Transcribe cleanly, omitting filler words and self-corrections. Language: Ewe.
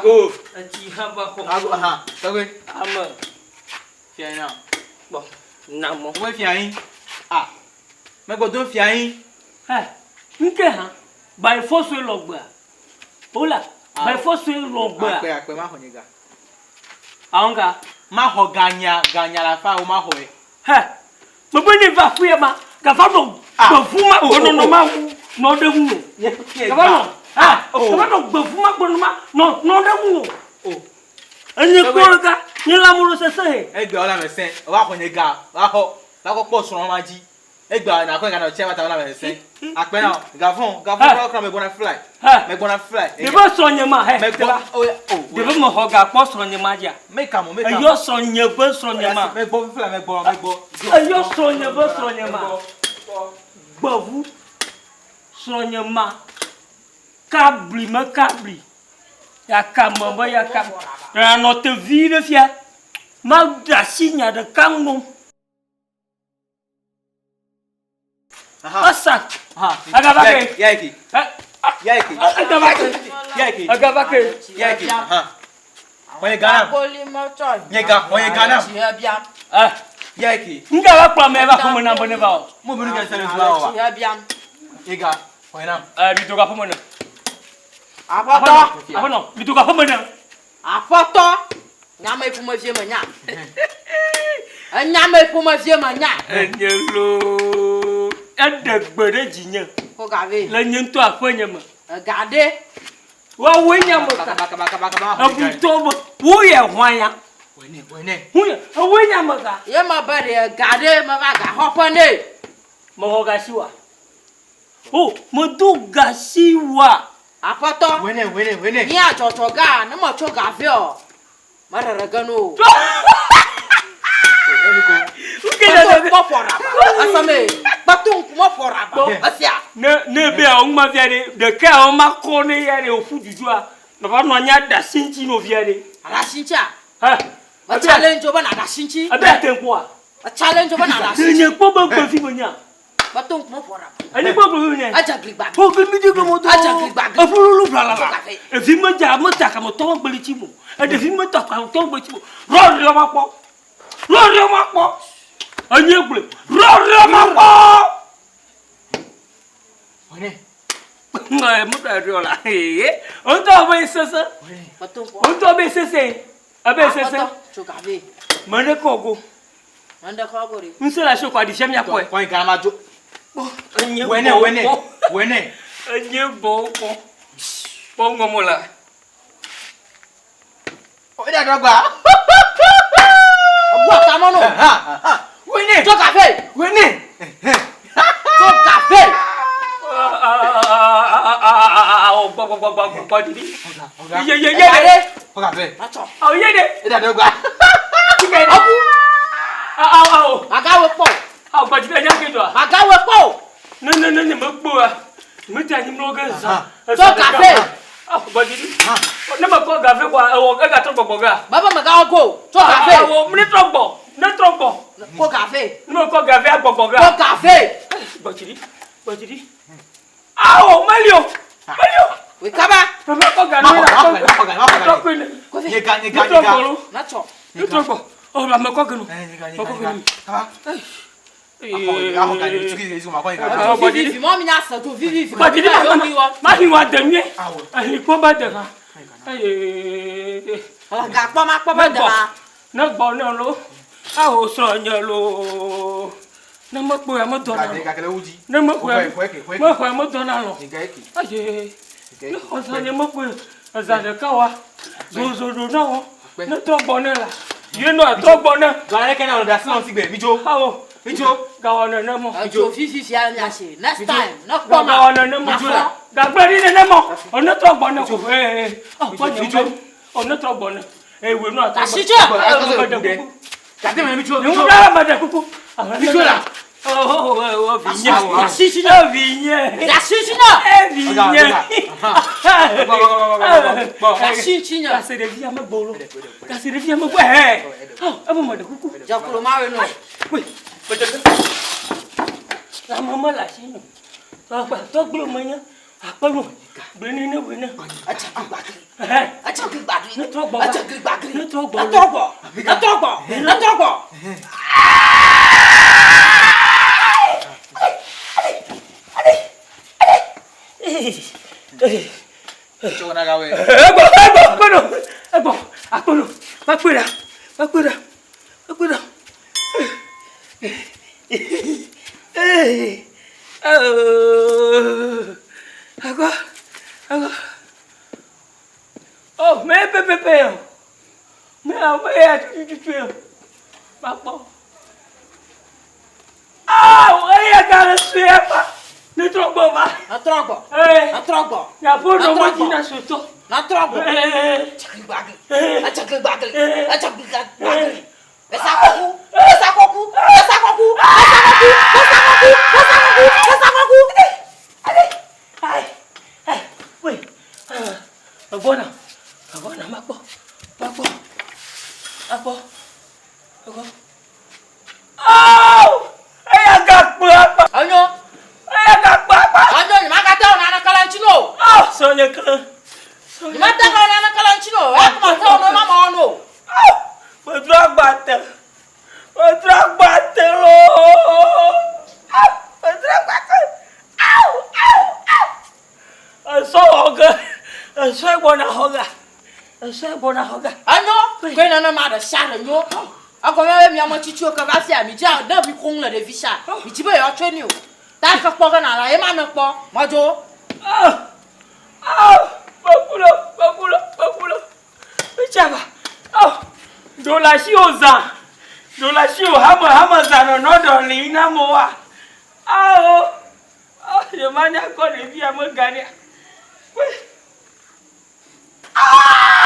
Ago. Etsi hã va xɔ. Ago aha. Tɔgbe. Ame. Fia yi na. Kpɔ. Na mɔ. Wo fia yi. Ah. Megbɔ do fia yi. Ɛ. Nke hã. By force lɔ gbea. Hola. By force lɔ gbea. Akpe akpe ma xɔ nye ga. Àwọn ga. Ma xɔ ga nya ga nya la fa wo ma xɔe. Hɛ. Mebe ne va afi ma gava nɔ gbevu ma gbenɔnɔ ma nɔ ɖe ŋu o. Gava nɔ ha gava nɔ gbevu ma gbenɔnɔ ma nɔ nɔ ɖe ŋu o. Enye kpɔ ɖeka nye la mo ɖo sese he. Egbea wole ame sẽ wa xɔ nye ga wa xɔ wa kɔ kpɔ srɔ̃ ma dzi. Egbea na kɔ ga nɔ tsia ta wole ame sese. Akpe na ga vɔn ga vɔn kura me gbɔna fly. Me gbɔna fly. Ɖeve srɔ̃ nye ma he. Me gbɔ o o. Ɖeve me xɔ ga kpɔ srɔ̃ nye ma dzia. Me ka mo me ka. Eyɔ srɔ̃ nye be srɔ̃ nye ma. Me gbɔ fifla me gbɔ me gbɔ. Eyɔ srɔ̃ nye be srɔ̃ nye ma. Gbevu srɔ̃ nye ma. Kabli me kabli. Yaka me be yaka. Ɖe nɔ te vi ɖe fia. Ma ɖe asi nya ɖeka ŋu. Asa. Agava ke. Yaiki. Yaiki. Agava ke. Yaiki. Agava ke. Yaiki. Xɔye Ghana. Nye ga xɔye Ghana. Eh. Yaiki. Nga va kplɔ ame va ƒome na be ne va o. Mo be nu ke sele zua wa. Nye ga xɔye nam. Eh, mi do ga ƒome na. Aƒetɔ. Aƒenɔ, mi do ga ƒome na. Aƒetɔ, nya ame ƒomevie menya. Enya ame ƒomevie menya. Enye loo, eɖe gbe ɖe dzinye. Xɔ ga vɛ. Le nye ŋutɔ aƒenye me. Ega ɖe. Woawoe nye ame ka. Ebutɔ be woyɛ hwanya. Hunya, ewoe nye ame ka. Ye me be ɖe ega ɖe meva gaxɔƒe nɛ. Mexɔ ga si wa. O, medo ga si wa. Aƒetɔ, Wene, wene, wene. Mía dzɔdzɔ ga, ne metsɔ ga vɛ ɔ, meɖeɖe ge no o. Kpeto ŋkume ƒo ɖaba, eseme kpeto ŋkume ƒo ɖaba, esia. Ne, ne be awɔ ŋuma via ɖe, ɖeka awɔ ma kɔ ne ya ɖe oƒu dudua, nava nɔ anyi aɖe asi ŋuti no via ɖe. Aɖe asi ŋutia? Hɛ. Me challenge wo be naɖe asi ŋuti. Ebe ate ŋkpɔa? Me challenge wo be naɖe asi ŋuti. Nye kpɔ be gbe fi me nya. Kpeto ŋkume ƒo ɖa. Enyi kpɔ gbe fi me nya. Edze gli gbagli. Ƒo gli mi di gbe mo do. Edze gli gbagli. Eƒu lulu blalala. Evi me dza me ta kame tɔ gbe li tsi mo. Eɖevi me ta kame tɔ gbe tsi mo. Rɔrɔ ma kpɔ. Rɔrɔ ma kpɔ. Enyi gble. Rɔrɔ ma kpɔ. Wene. Ŋe mo ɖe ɖe la. Ee. Ŋutɔ be sese. Ŋutɔ be sese. Ebe sese. Tso gabe. Me ɖe kɔ go. Me ɖe kɔ go ɖe. Ŋusẽ le asi kɔ aɖi sia miakpɔe. Kɔn gana ma dzo. Enye Wene wene wene. Enye gbɔ kpɔ. Kpɔ ŋgɔmɔ la. O ida dɔgba. Ebu atamɔ no. Wene. Tso gabe. Wene. Tso gabe. Gbɔ gbɔ gbɔ gbɔ gbɔ didi. Ye ye ye ɖe. Xɔ gabe. Awo ye ɖe. Ida dɔgba. Abu. Awo awo. Magawe kpɔ. Awo gbɔ didi enya ke jɔa. Magawe kpɔ. Ne ne ne ne me gbɔa. Me ti anyi mlɔ ge zã. Tso gabe. Awo gbɔ didi. Ne me kɔ gabe kɔa ewɔ egatrɔ gbɔgbɔ gea. Baba magawe go. Tso gabe. Awo ne trɔ gbɔ. Ne trɔ gbɔ. Kɔ gabe. Ne me kɔ gabe agbɔgbɔ gea. Kɔ gabe. Gbɔ didi. Gbɔ didi. Awo meli o. Meli o. Wei kaba. Mama kɔ ga ne la kɔ ga kɔ ne. Nyega nyega nyega. Natsɔ. Ne trɔ gbɔ. Ɔ la me kɔ genu. Me kɔ genu. Kaba. Ma hi wa de nyuie. Ehi kpɔ ba de ha. Gakpɔ ma kpɔ ba de ha. Ne gbɔ ne lo. Awo srɔ̃ nye lo. Ne mekpɔe ame dɔ na lɔ. Ne mekpɔe mexɔe ame dɔ na lɔ. Aye. Ne xɔse nye mekpɔe eza ɖeka wa. Zozo ɖo na wɔ. Ne trɔ gbɔ ne la. Ye nɔ trɔ gbɔ ne. Gawɔ ne kena ɖe asi nɔ sigbe midzo. Awo. Midzo. Gawɔ nene mɔ. Edzo fifi fia nya si. Next time ne kpɔ ma. Gawɔ nene mɔ. Gagblẽ ɖi nene mɔ. Ne trɔ gbɔ ne ko. Ee. Midzo. Ɔ ne trɔ gbɔ ne. Ee wòe nɔ atrɔ gbɔ. Asi tse. Gate me midzo. Nyɔnu la me ɖe kuku. Midzo la. Oh, vinye. Asi tsi ne. Vinye. Asi tsi ne. Vinye. Asi tsi ne. Gase ɖevi ame gbɔ lo. Gase ɖevi ame gbɔ. Ɛɛ. Ebe me ɖe kuku. Dzakolo ma wòe nɔ. Wei. Ame me le asi nyo. Tɔgblɔ me nye. Akpe nu. Gblẽ ne ne wòe ne. Etsa gli gbagli. Etsa gli gbagli. Ne trɔ gbɔ va. Etsa gli gbagli. Ne trɔ gbɔ. Etrɔ gbɔ. Etrɔ gbɔ. Etrɔ gbɔ. Egbɔ, egbɔ, akpe nu. Egbɔ, akpe nu. Va kpɔe ɖa. Va kpɔe ɖa. Va kpɔe ɖa. Agɔ, agɔ. Oh, me pepepe o. Me ame ya tututu o. Makpɔ. Ah, eya ga le sue fa. Ne trɔ gbɔ va. Ne trɔ gbɔ. Eh. Ne trɔ gbɔ. Nyaƒo nɔ mo dzi na sotɔ. Ne trɔ gbɔ. Eh. Tsakli gbagli. Tsakli gbagli. Tsakli gbagli. Esa kɔku. Esa kɔku. Esa kɔku. Esa kɔku. Esa kɔku. Esa kɔku. Esa kɔku. Ale. Ai. Ai. Wei. Egbɔna. Egbɔna makpɔ. Makpɔ. Makpɔ. Egbɔ. Au! Eya gakpe akpa. Enyo. Eya gakpe akpa. Enyo, nyemagate wò naneke le ŋuti na o. Au! Srɔ̃nye klẽ. Nyemate wò naneke le ŋuti na o. Eya ko mate wò ne mama wɔ na o. Au! Medro agba te. Medro agba te loo. Au! Medro agba te. Au! Au! Au! Esɔ wɔ ge. Esɔe gbɔna xɔ ga. Esɔe gbɔna xɔ ga. Enyo, ke nenema ɖe sia ɖe nyo. Egɔme be mi ame tsitsiwo ke va fia, mi dzi ne mi koŋ le ɖevi sia, mi dzi be yewoatsɔe nɛ o. Ta ke kpɔ ge nala, ye ma ne kpɔ. Medzo. Ah! Ah! Meku lo, meku lo, meku lo. Mitsava. Ah! Ɖo le asiwò zã. Ɖo le asiwò hame hame zã nɔnɔ ɖɔli na amewoa. Ao! Ah! Nyemanya kɔ ɖevia me ga ɖea. Ah!